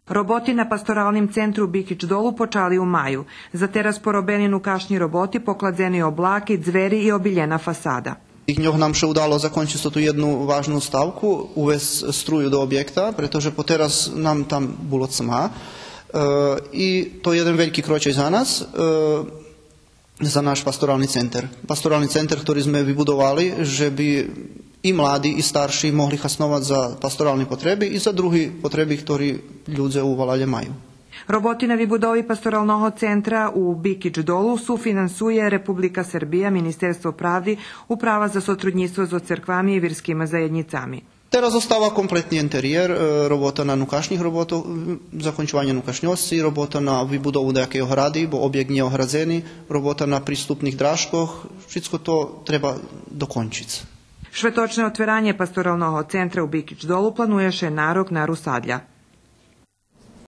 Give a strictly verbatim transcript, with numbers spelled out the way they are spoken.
Роботи на пасторалним центру Бикич Долу почали у маю. Затераз поробени нукашнї роботи, покладзени облаки, дзвери и обилєна фасада. Тих дньох нам ше удало закончиц тоту єдну важну ставку, увесц струю до обєкта, прето же потераз нам там було цма. Е, и то єден вельки крочай за нас, е, за наш пасторални центер. Пасторални центер, хтори зме вибудовали же би и млади, и старши могли хасновац за пасторални потреби и за други потреби, хтори людзе у валалє маю. Роботи на вибудови пасторалного центра у Бикич Долу суфинансує Република Сербия, Министерство правди, Управа за сотруднїцтво зоз церквами и вирскима заєднїцами. Тераз остава комплетни ентериєр, е, робота на нукашнїх роботох, м, закончованє нукашньосци, робота на вибудову даякей огради, бо обєкт нє оградзени, робота на приступних дражкох, шицко то треба докончиц. Шветочне отверанє пасторалного центра у Бикич Долу планує ше на рок на Русадля.